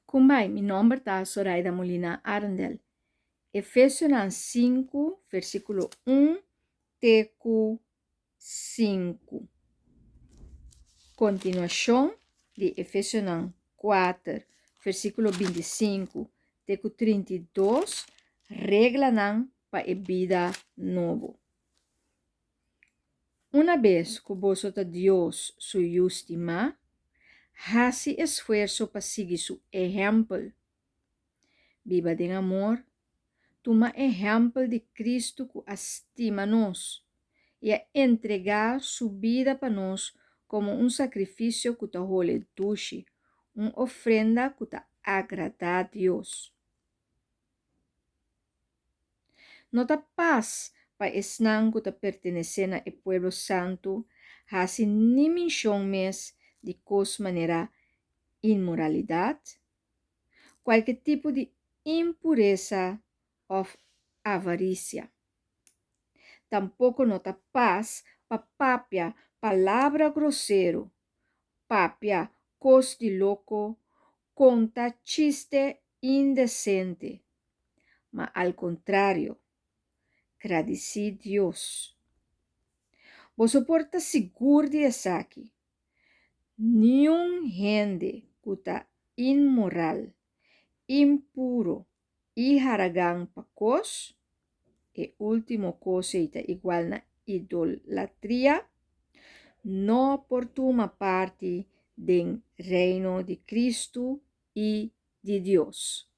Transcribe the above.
Kumbai, mi nomber ta Soraida Molina Arendel. Efesionan 5, versíkulo 1 te ku 5. Kontinuashon di Efesionan 4, versíkulo 25 te ku 32, reglanan pa e bida nobo. Unabes ku boso ta Dios su yu stimá, hasi esfuerso pa sigui su ehèmpel. Biba den amor, tuma ehèmpel di Kristu ku a stima nos i a entregá su bida pa nos komo un sakrifisio ku ta hole dushi, un ofrenda ku ta agradá Dios. No ta pas pa esnan ku ta pertenesé na e pueblo santu hasi ni minshon mes di kos manera inmoralidat, kualke tipo di impuresa òf avarisia. Tampoko no ta pas pa papia palabra grosero, papia kos di loko, konta chiste indesente, ma al kontrario, gradisí Dios. Boso por ta sigur di esaki, niun hende ku ta inmoral, impuro i haragan pa kos, e último kos ei ta igual na idolatria, no por tuma parti den Reino di Kristu i di Dios.